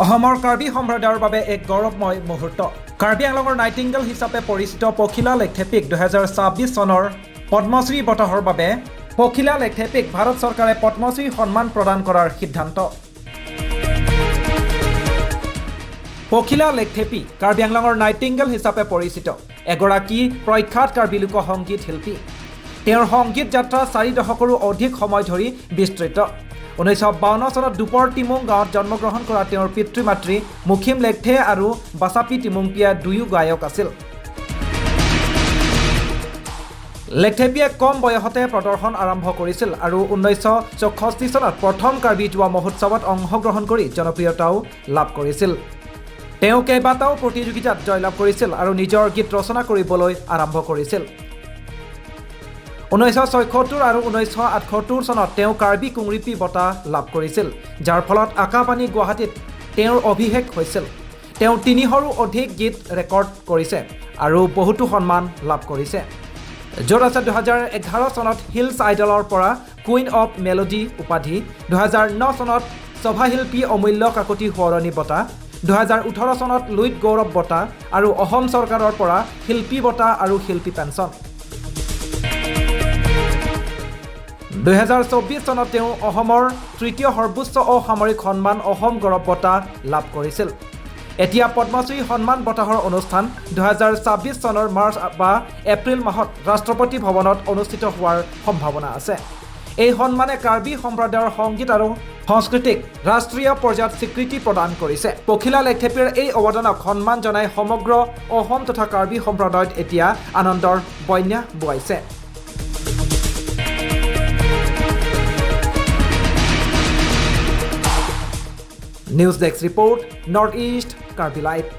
অসমৰ কাৰ্বি সম্প্ৰদায়ৰ বাবে এক গৌৰৱময় মুহূৰ্ত। কাৰ্বি আংলঙৰ নাইটিংগল হিচাপে পৰিচিত পখিলা লেখথেপীক 2026 চনৰ পদ্মশ্ৰী বঁটাৰ বাবে পখিলা লেখথেপীক ভাৰত চৰকাৰে পদ্মশ্ৰী সন্মান প্ৰদান কৰাৰ সিদ্ধান্ত। পখিলা লেখথেপী কাৰ্বি আংলঙৰ নাইটিংগল হিচাপে পৰিচিত এগৰাকী প্ৰখ্যাত কাৰ্বি লোকসংগীত শিল্পী। তেওঁৰ সংগীত যাত্ৰা 4 দশকৰো অধিক সময় ধৰি বিস্তৃত। 1952 চনত দুপৰ টিমুং গাঁৱত জন্মগ্ৰহণ কৰা তেওঁৰ পিতৃ মাতৃ মুখিম লেখথে আৰু বাচাপি টিমুংপিয়া দুয়ো গায়ক আছিল। লেখথেপীয়ে কম বয়সতে প্ৰদৰ্শন আৰম্ভ কৰিছিল আৰু 1966 চনত প্ৰথম কাৰ্বি যুৱ মহোৎসৱত অংশগ্ৰহণ কৰি জনপ্ৰিয়তাও লাভ কৰিছিল। তেওঁ কেইবাটাও প্ৰতিযোগিতাত জয়লাভ কৰিছিল আৰু নিজৰ গীত ৰচনা কৰিবলৈ আৰম্ভ কৰিছিল। 1976 আৰু 1978 চনত তেওঁ কাৰ্বি কুংৰিপি বঁটা লাভ কৰিছিল, যাৰ ফলত আকাশবাণী গুৱাহাটীত তেওঁৰ অভিষেক হৈছিল। তেওঁ 300ৰো অধিক গীত ৰেকৰ্ড কৰিছে আৰু বহুতো সন্মান লাভ কৰিছে, য'ত আছে 2011 চনত হিলছ আইডলৰ পৰা কুইন অৱ মেলোডি উপাধি, 2009 চনত সভাশিল্পী অমূল্য কাকতি সোঁৱৰণী বঁটা, 2018 চনত লুইত গৌৰৱ বঁটা আৰু অসম চৰকাৰৰ পৰা শিল্পী বঁটা আৰু শিল্পী পেঞ্চন। 2024 চনত তেওঁ অসমৰ তৃতীয় সৰ্বোচ্চ অসামৰিক সন্মান অসম গৌৰৱ বঁটা লাভ কৰিছিল। এতিয়া পদ্মশ্ৰী সন্মান বঁটাৰ অনুষ্ঠান 2026 চনৰ মাৰ্চ বা এপ্ৰিল মাহত ৰাষ্ট্ৰপতি ভৱনত অনুষ্ঠিত হোৱাৰ সম্ভাৱনা আছে। এই সন্মানে কাৰ্বি সম্প্ৰদায়ৰ সংগীত আৰু সংস্কৃতিক ৰাষ্ট্ৰীয় পৰ্যায়ত স্বীকৃতি প্ৰদান কৰিছে। পখিলা লেখথেপীৰ এই অৱদানক সন্মান জনাই সমগ্ৰ অসম তথা কাৰ্বি সম্প্ৰদায়ত এতিয়া আনন্দৰ বন্যা বোৱাইছে। News desk report, North East Karbi live.